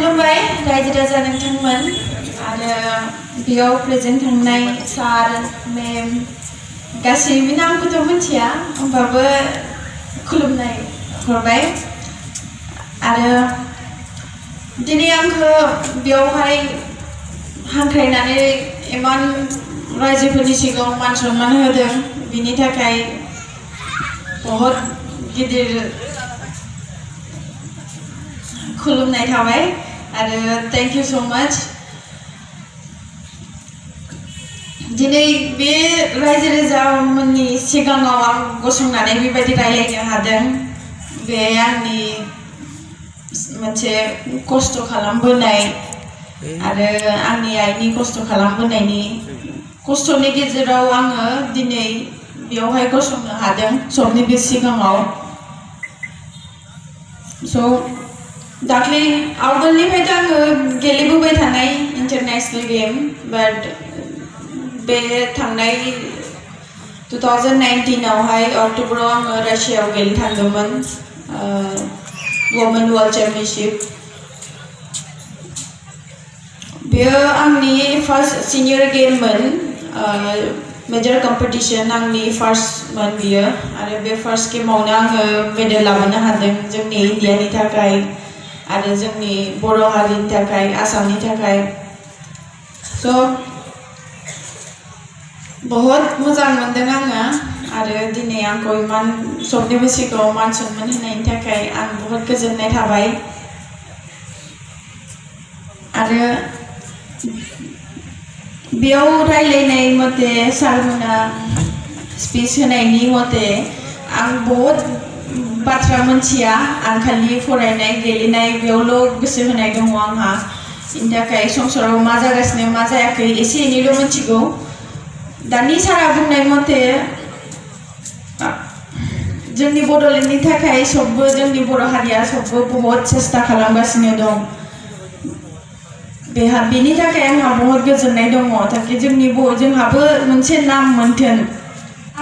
खुलुमबाय रायजो राजा नोंथांमोन आरो बेयाव प्रेजेन्ट थांनाय सार मेम गासैबो नामखौथ' मिथिया होमबाबो खुलुमनाय हरबाय आरो दिनै आंखौ बेयावहाय हांख्रायनानै इमान रायजोफोरनि सिगाङाव मान सन्मान होदों बिनि थाखाय बहुत गिदिर खुलुमनाय थाबाय आरो थैंक यू सो मच दिनै बे रायजो राजामोननि सिगाङाव आं गसंनानै बेबायदि रायलायनो हादों बे आंनि मोनसे खस्थ' खालामबोनाय आरो आंनि आइनि खस्थ' खालामबोनायनि खस्थ'नि गेजेराव आङो दिनै बेयावहाय गसंनो हादों सबनिबो सिगाङाव स' दाख्लै आवगोलनिफ्रायथ' आङो गेलेबोबाय थानाय इन्टारनेशनेल गेम बाट बे थांनाय 2019 आवहाय अक्ट'बराव आङो रासियायाव गेलेनो थांदोंमोन वुमेन वर्ल्ड चेम्पियनशिप बेयो आंनि फार्स्ट सिनियर गेममोन मेजर कम्पिटिशन आंनि फार्स्टमोन बियो आरो बे फार्स्ट गेमावनो आङो मेडेल लाबोनो हादों जोंनि इन्डियानि थाखाय आरो जोंनि बर' हारिनि थाखाय आसामनि थाखाय स' बहुत मोजां मोनदों आङो आरो दिनै आंखौ इमान सबनिबो सिगाङाव मान सन्मान होनायनि थाखाय आं बहुत गोजोननाय थाबाय आरो बेयाव रायलायनाय मथे सारमोना स्पिच होनायनि मथे आं बहुत बाथ्रा मोनथिया आं खालि फरायनाय गेलेनाय बेयावल' गोसो होनाय दङ आंहा बेनि थाखाय संसाराव मा जागासिनो मा जायाखै एसे एनैल' मिथिगौ दानि सारा बुंनाय मथे जोंनि बड'लेण्डनि थाखाय सबबो जोंनि बर' हारिया सबबो बहुत सेस्था खालामगासिनो दं बेनि थाखाय आंहा बहुत गोजोननाय दङ ताकि जोंहाबो मोनसे नाम मोनथों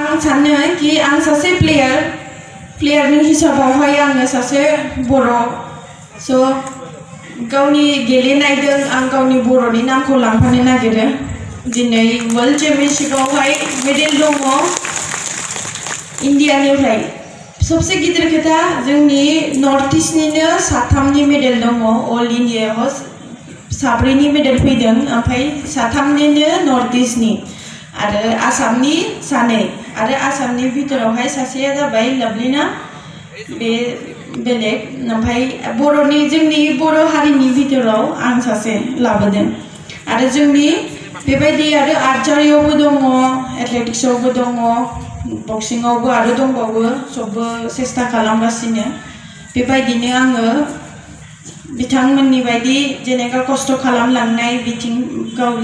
आं सानो कि आं सासे प्लेयारनि हिसाबावहाय आङो सासे बर' स' गावनि गेलेनायजों आं गावनि बर'नि नामखौ लांफानो नागिरो दिनै वर्ल्ड चेम्पियनशिपआवहाय मेडेल दङ इन्डियानिफ्राय सबसे गिदिर खोथा जोंनि नर्थ इस्टनिनो साथामनि मेडेल दङ अल इन्डियायाव साब्रैनि मेडेल फैदों ओमफ्राय साथामनिनो नर्थ इस्टनि आरो आसामनि सानै आरो आसामनि भितरावहाय सासेया जाबाय लाभलिना बे बेलेग ओमफ्राय जोंनि बर' हारिनि भितराव आं सासे लाबोदों आरो जोंनि बेबायदि आरो आर्चारियावबो दङ एथलेटिक्सआवबो दङ बक्सिंआवबो आरो दंबावो सबबो सेस्था खालामगासिनो बेबायदिनो आङो बिथांमोननि बायदि जेनेबा खस्थ' खालामलांनाय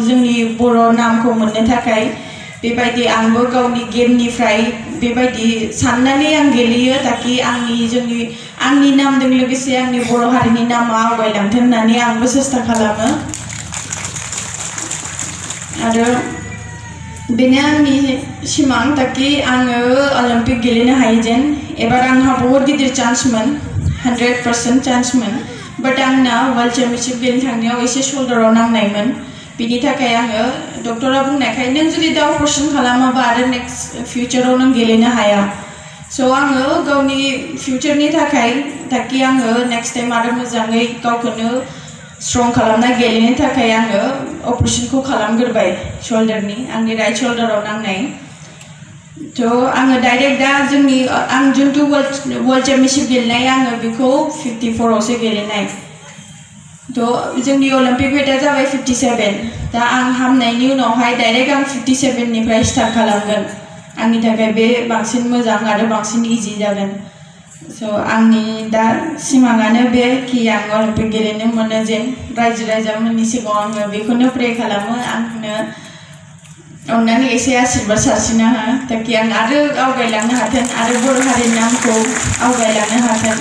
जोंनि बर' नामखौ मोननो थाखाय बेबायदि आंबो गावनि गेमनिफ्राय बेबायदि साननानै आं गेलेयो ताकि आंनि नामजों लोगोसे आंनि बर' हारिनि नामा आवगायलांथों होननानै आंबो सेस्था खालामो आरो बेनो आंनि सिमां ताकि आङो अलिम्पिक गेलेनो हायो जेन एबार आंहा बहुत गिदिर चान्समोन 100% चान्समोन बाट आंना वर्ल्ड चेम्पियनशिप गेलेनो थांनायाव एसे शल्डाराव नांनायमोन बिनि थाखाय आङो डक्टरा बुंनायखाय नों जुदि दा अपारेसन खालामाबा आरो नेक्स्ट फिउचाराव नों गेलेनो हाया स' आङो गावनि फिउचारनि थाखाय ताकि आङो नेक्स्ट टाइम आरो मोजाङै गावखौनो स्ट्रं खालामना गेलेनो थाखाय आङो अपारेसनखौ खालामग्रोबाय शल्डारनि आंनि राइट शल्डाराव नांनाय थ' आङो डाइरेक्ट दा आं जिथु वर्ल्ड चेम्पियनशिप गेलेनाय आङो बेखौ 54 आवसो गेलेनाय थ' जोंनि अलिम्पिक वेटआ जाबाय 57 दा आं हामनायनि उनावहाय डाइरेक्ट आं 57 निफ्राय स्टार्ट खालामगोन आंनि थाखाय बे बांसिन मोजां आरो बांसिन इजि जागोन स' आंनि दा सिमाङानो बे कि आं अलिम्पिक गेलेनो मोनो जेन रायजो राजामोननि सिगाङाव आङो बेखौनो प्रे खालामो आंनो अननानै एसे आशीर्बाद सारस्रिना हो ताकि आं आरो आवगायलांनो हाथों आरो बर' हारिनि नामखौ आवगायलांनो हाथों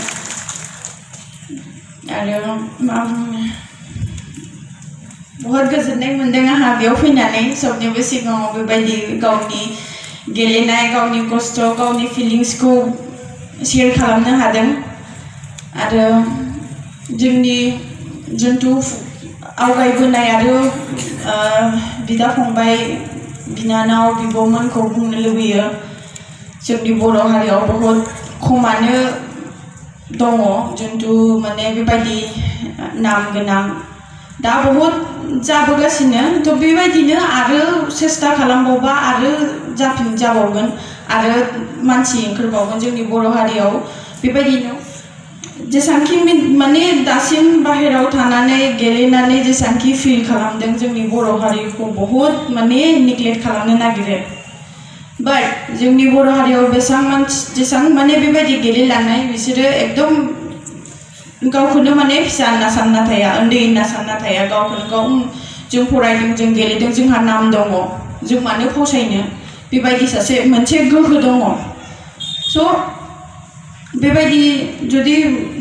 आरो बहुत गोजोननाय मोनदों आंहा बेयाव फैनानै सबनिबो सिगाङाव बेबायदि गावनि गेलेनाय गावनि खस्थ' गावनि फिलिंसखौ शेयार खालामनो हादों आरो जोंनि जिन्तु आवगायबोनाय आरो बिदा फंबाय बिनानाव बिब'मोनखौ बुंनो लुबैयो जोंनि बर' हारियाव बहुद खमानो दङ जिन्तु माने बेबायदि नाम गोनां दा बहुद जाबोगासिनो थ' बेबायदिनो आरो सेस्ता खालामबावबा आरो जाबावगोन आरो मानसि ओंखारबावगोन जोंनि बर' हारियाव बेबायदिनो जेसांखि माने दासिम बाहेराव थानानै गेलेनानै जेसांखि फिल खालामदों जोंनि बर' हारिखौ बहुद माने नेग्लेक्ट खालामनो नागिरो बाट जोंनि बर' हारियाव जेसां माने बेबायदि गेलेलांनाय बिसोरो एकदम गावखौनो माने फिसा होनना सानना थाया उन्दै होनना सानना थाया गावखौनो गाव जों फरायदों जों गेलेदों जोंहा नाम दङ जों मानो फावसायनो बेबायदि सासे मोनसे गोहो दङ स' बेबायदि जुदि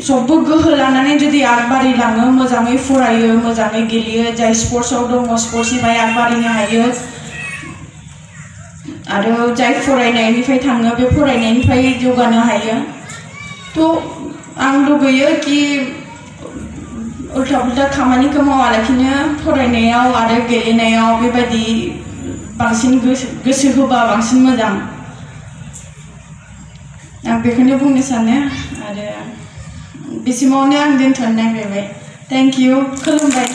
सबबो गोहो लानानै जुदि आगबारिलाङो मोजाङै फरायो मोजाङै गेलेयो जाय स्पर्ट्सआव दङ स्पर्ट्सनिफ्राय आगबारिनो हायो आरो जाय फरायनायनिफ्राय थाङो बे फरायनायनिफ्राय जौगानो हायो थ' आं लुबैयो कि उल्था उल्था खामानिखौ मावालाखिनो फरायनायाव आरो गेलेनायाव बेबायदि बांसिन गोसो होबा बांसिन मोजां आं बेखौनो बुंनो सानो आरो बिसिमावनो आं दोनथ'नो नागिरबाय थेंक इउ खुलुमबाय